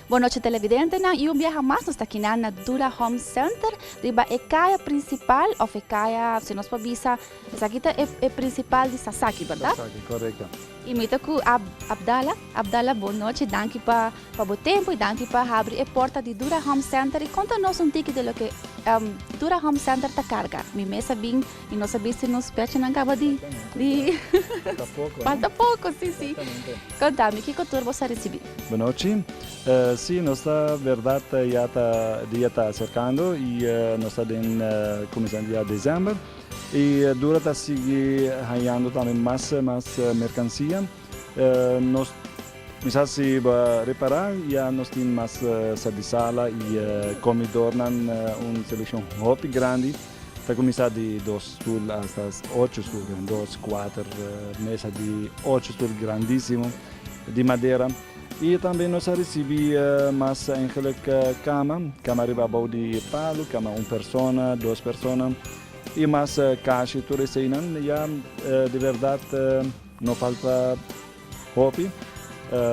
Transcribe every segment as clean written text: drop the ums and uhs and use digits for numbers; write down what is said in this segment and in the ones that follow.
Bon nochi, televidentenan, y un biaha mas nos ta aki na Dura Home Center, riba e caya principal of e caya, si nos por bisa, esaki ta e principal di Sasaki, berdad? Sasaki, correcto. Y mi ta cu Abdala. Abdala, bon nochi, danki pa bo tempo y danki pa habri e porta di Dura Home Center y conta nos un tiki di loke Dura Home Center ta carga. Mi mes a bin y nos a bisti nos pechonan caba di Falta poco, no? Falta poco, si. Conta mi, kico tur bo a ricibi? Bon nochi. Si, nos ta berdad ya ta dia ta acercando y nos ta den cuminsando ya december y Dura ta sigui hayando tambe mas mas mercancia. Nos misa si bo a repara ya nos tin mas set di sala y comedornan, un seleccion hopi grandi. Ta cuminsa di dos stoel hasta ocho stoel, dos, cuater mesa di ocho stoel grandisimo di madera. Y tambe nos a ricibi mas eigenlijk cama, cama riba abou di palo, cama un persona, dos persona y mas cashi, tur eseynan ya di berdad no falta hopi.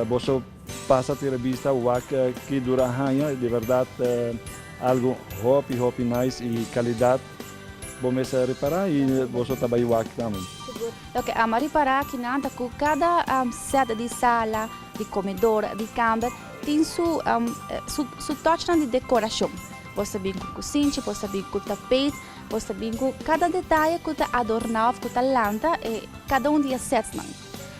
Boso pasa tira bista wak ki dura haña, di berdad algo hopi hopi nice y calidad bo mester repara y boso ta bay wak tambe. Loke ami a ripara akinan ta ku kada set di sala, di komedor, di kamber tin su touchnan di dekorashon. Bo ta bin ku kusinchi, bo ta bin ku tapeit, bo ta bin ku kada detaye ku ta adorná òf ku ta lanta kada un di e setsnan.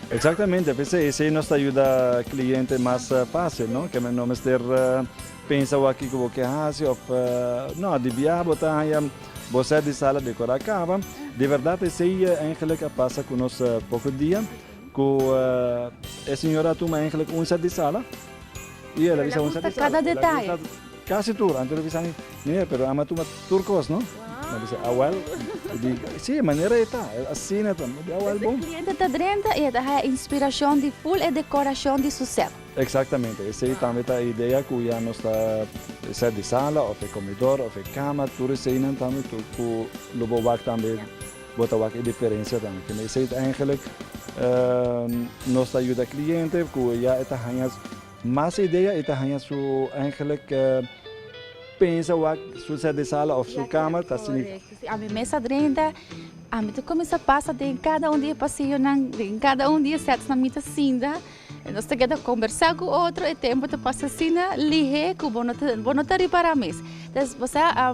Exactamente, p'esei esei nos ta yuda cliente mas facil, no? Ke no mester pensa wak kiko bo ke hasi of no, di biaha bo ta haña bo set di sala decorá caba. Di berdad esei eigenlijk a pasa cu nos poco dia cu e señora a tuma eigenlijk un set di sala y el a bisa un set di sala. Cada detaye. Casi tur, anto el a bisa mi, meneer, pero ami a tuma tur cos, no? Mi a bisa, awel, di, si, manera e ta, asina ta, mi di, awel, bon. E cliente ta drenta y e ta haya inspiracion di full e decoracion di su set. Exactamente, esey tambe ta e idea cu ya nos ta set di sala of e comedor of e cama, tur eseynan tambe tur cu lo bo wak tambe, bo ta wak e diferencia tambe. Kende esey ta eigenlijk nos ta yuda cliente cu ya e ta haya mas idea, e ta haya su eigenlijk pensa wak su set di sala of su cama ta asina. Correcto, si ami mes a drenta, ami ta cuminsa pasa den cada un di e pasillonan, den cada un di e setsnan mi ta sinta. Nos ta keda kombersá ku otro, e tempu ta pasa asina lihé ku bo no ta bo no ta ripará mes. Entonces bo sa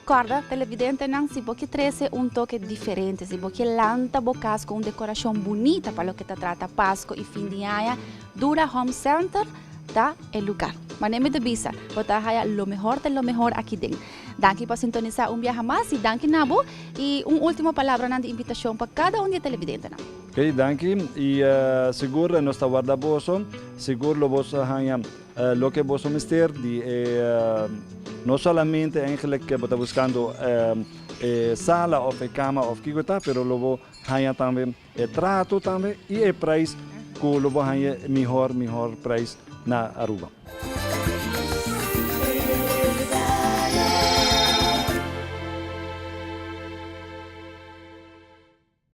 kòrda televidentenan si bo ke trese un toke diferente, si bo ke lanta bo kas ku un dekorashon bunita pa loke ta trata Pasko i fin di aña, Dura Home Center ta e lugar. Manera mi ta bisa, bo ta haya lo mehor di lo mehor aki den. Danki pa sintonisá un biaha mas i danki na bo i un último palabranan di invitashon pa kada un di e televidentenan. Ok, danki. Y sigur nos ta warda boso. Sigur lo boso haña loke boso mester di e no solamente eigenlijk bo ta buscando e sala of e cama of kico ta, pero lo bo haña tambe e trato tambe y e prijs cu lo bo haña mihor mihor prijs na Aruba.